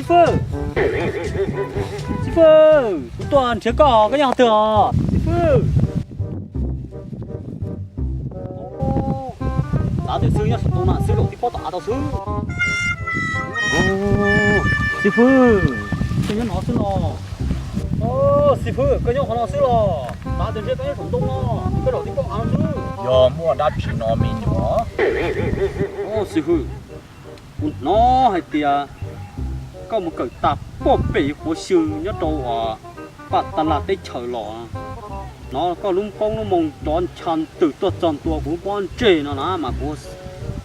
Xib fwb, xib fwb, kuv tuaj nrhiav koj, koj nyob qhov twg os xib fwb? Xav tias xib fwb nyob saum ntoo na, xib fwb zaum tib pob tom av tau xwb. Xib fwb, koj nyob no xwb no. Xib fwb, koj nyob qhov no xwb los? Xav tias ntshe koj nyob saum ntoo no, koj zaum tib pob av no xwb. Yog muaj dab tsi no me nyuam? Xib fwb, kuv hnov hais tias koj mus kawm tag puag pem huv xyw nyob rau paj tas las teb chaws los. Hnov koj lub koob lub moo rov ncha ntws tuaj txog ntua kuv lub pob ntseg no na mas kuv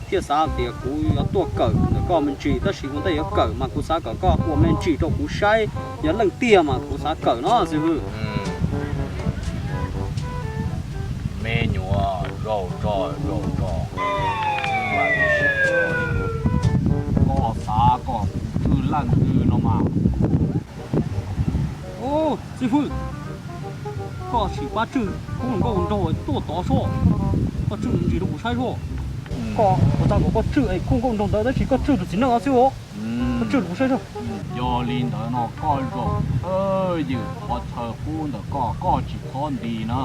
thiaj xav tias kuv yuav tuaj kawm ntawm koj me ntsis, tab sis ua ntej yuav kawm mas kuv xav kom koj ua me ntsis rau kuv saib yog leej twg tiag mas kuv xav kawm no xib fwb. Me nyuam, zaum tso, zaum tso. Koj xav kom kuv twj laj ntws no mas. Xib fwb, koj sim pab tswj koob hluas nkauj nraug tuaj tod soj, koj tswj ntsis rau kuv saib soj. Koj puas tau kom koj tswj koob hluas nkauj nraug ntawd tab sis koj tswj tus txiv neej no xwb os. Koj tswj rau kuv saib soj. Yog li ntawd no koj zaum thawj ywm qhov chaw qub ntawm koj, koj tsis txhob nti na.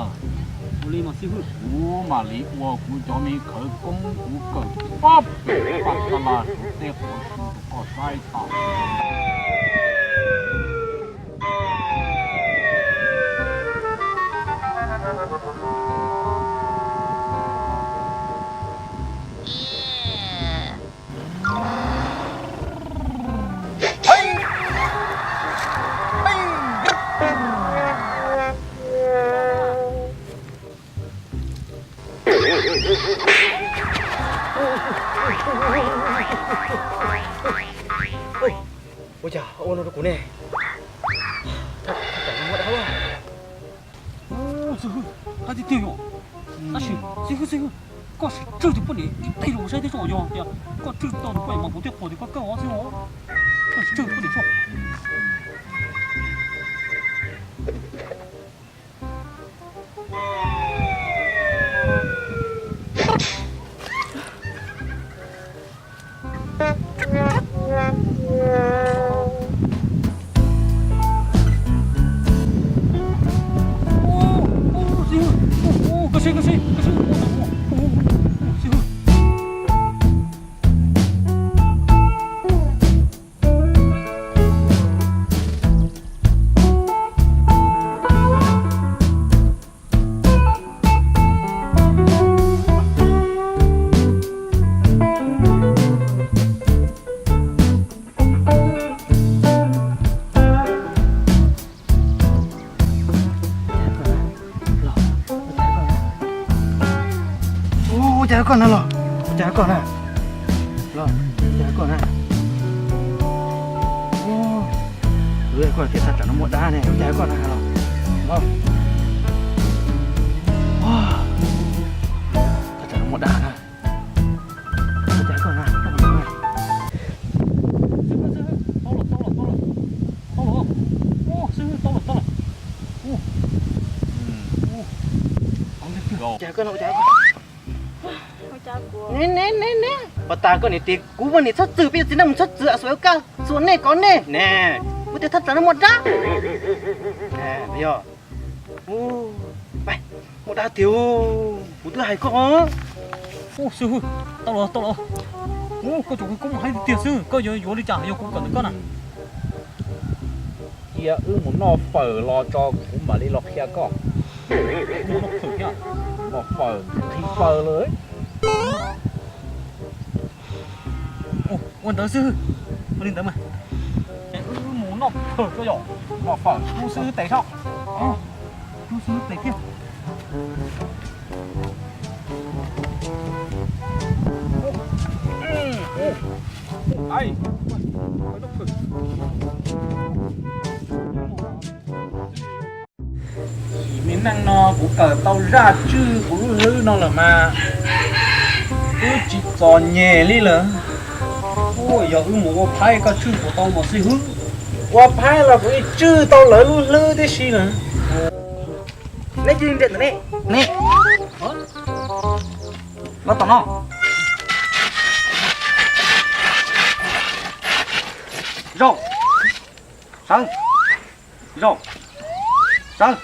Ua li mas xib fwb. Kuv mam li ua kuv cov me khawv koob kuv kawm pab pem paj tas las tej qhov xwb rau koj saib tas. Ua cas ua no rau kuv ne? Xib hwb, qab tiag tiag yom. Tab sis xib hwb, xib hwb, koj sim tswj tus poj niam ib teg los saib thiab tso, yog tias koj tswj tau tus poj niam mas kuv thiaj qhuas tias koj kawj os xib hwb. Koj sim tswj tus poj niam tso. Ua cas koj na los? Ua cas koj na? Los, ua cas koj na? Ua, koj thiaj thaj tsam no muaj dab ne, ua cas koj na los? Los, thaj tsam no muaj dab na. Ua cas koj na, koj na. Tau los, tau los, tau los. Ua, xib hwb, tau los, tau los. Ua, ua, ua cas koj na, ua cas koj. Ne, ne, ne, ne. Pas tas koj niam tias kuv mas niam txhob txwm, peb yog txiv neej mus txhob txwm, a xuas kaj xuas nej kov nej ne. Kuv tias thaj tsam no muaj dab. Yog. Muaj dab tiag, kuv twb hais koj. Ub, xib hwb, tau los, tau los. Ub, koj tsuas koob haib tiag tiag xwb, koj yuav yuav li cas yog kuv kawm ntawm koj na? Cia wb mus noj fawm los tso kuv mam li los qhia koj. Noj fawm thiab? Noj fawm, nqhis fawm lawm. Ua ntawd xwb, ua li ntawd mas. Ces wb mus noj fawm tso yom. Noj fawm, rub xib hwb tes soj. Rub xib hwb tes thiab. Me neej no kuv kawm tau zaj tswj kuv lub hlwb no lawm mas wb tsis txom nyem li lawm. Yog wb mus ua phaib koj tswj kuv tau mas xib hwb. Ua phaib los kuv yeej tswj tau lawv lub hlwb tib si na. Neb cia li nres ntawm ne. Ne, los tom no. Zaum. Sawv, zaum, sawv,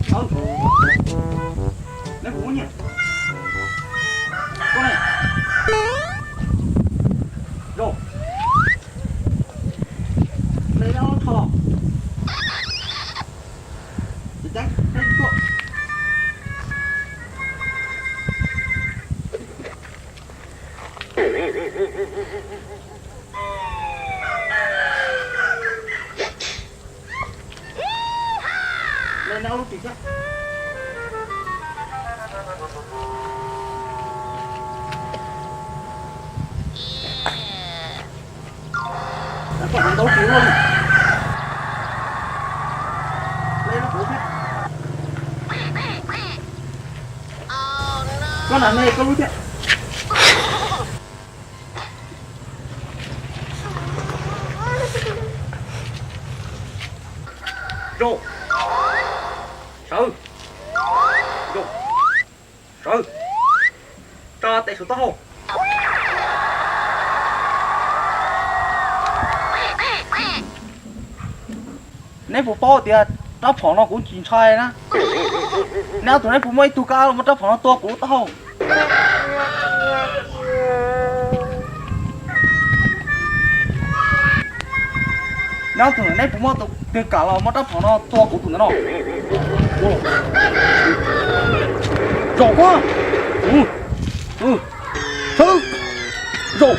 sawv. Neb puas muaj nyiaj? Koj ne? Zaum. Hle ob rho. Ces ceeb tuaj. Hle neb ob lub ris thiab. Koj hnav ntau ris luaj li. Hle neb kuv thiab. Koj hnav me koj lub thiab. Zaum. Sawv. Zaum. Sawv. Tsa tes saum taub hau. Neb puas paub tias rab phom no kuv tsis ntshai na? Neb ob tug neb puas muaj ib tug kam los muab rab phom no tua kuv lub taub hau? Neb ob tug neb puas muaj tus twg kam los muab rab phom no tua kuv tus ntawd no? Zaum koj. Sawv. Zaum.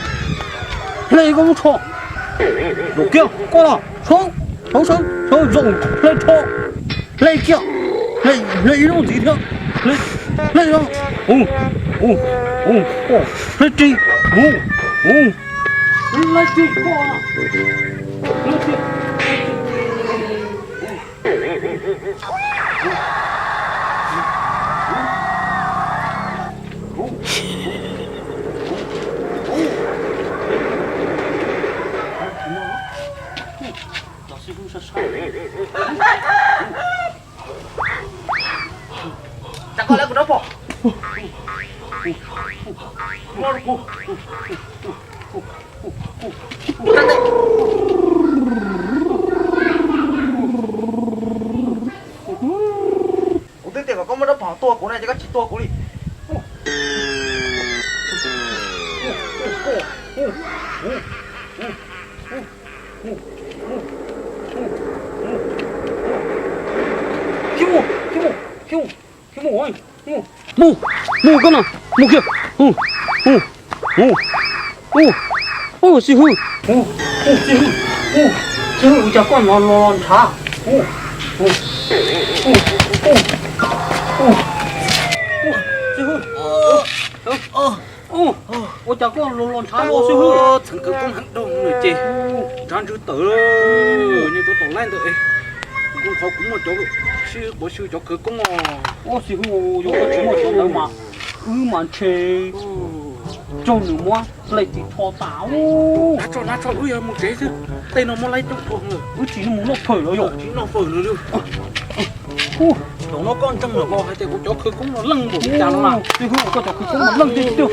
Hle koj lub tsho. Zaum kiag koj los. Sawv, sawv, sawv, sawv, zaum, hle tsho. Hle kiag. Hle, hle ib zaug ntxiv thiab. Hle, hle no. Hle ris. Hle ris. Hle ris koj. Hle ris. Tsa koj lawv kuv rab phom. Kuv twb tias kom koj muab rab phom tua kuv na ces koj tsis tua kuv li. Khiv mus, khiv mus, khiv mus, khiv mus, mus, mus koj no, mus kiag. Hu, hu, hu, hu, hu, xib hwb, hu, hu, xib hwb, hu, xib hwb, ua cas koj no los ntshav? Hu, hu, hu, hu, hu, xib hwb, hu, ua cas koj los los ntshav ua xib hwb? Txheev khawv koob heev dhau lawm ces ntshav ntsws tawm, nyob rau tom laib ntawd. Zoo qhov kuv muaj cov sib quav xyw cov khawv koob os. Ua xib hwb, yog koj tsis muaj cov ntawd mas wb mas ntshe raug nws muab hle ris tsho tas. Nab tso, nab tso, wb yuav mus tsev xwb. Tej no muab laib coob dhau lawm. Wb tsis mus noj fawm los yog? Tsis noj fawm lawm li. Zaum no koj ntseeg lawm los hais tias kuv cov khawv koob no leej npaum li cas no na. Xib hwb, koj cov khawv koob no leej tiag tiag.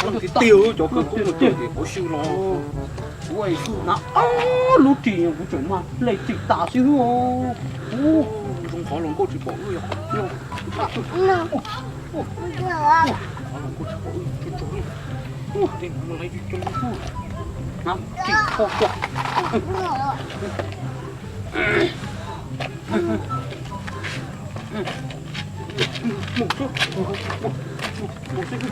Leej tiag tiag, cov khawv koob no tiag tiag, quav xyw los. Kuv hnav ob lub ris kuv tseem muab hle ris tas xib hwb. Zoo qhov hluas nkauj tsis pom wb yog. Qhov hluas nkauj tsis pom wb tsuag tsuag li. Tej no muab laib coob coob. Hnav ris tsho tso. Mus xwb, mus xwb.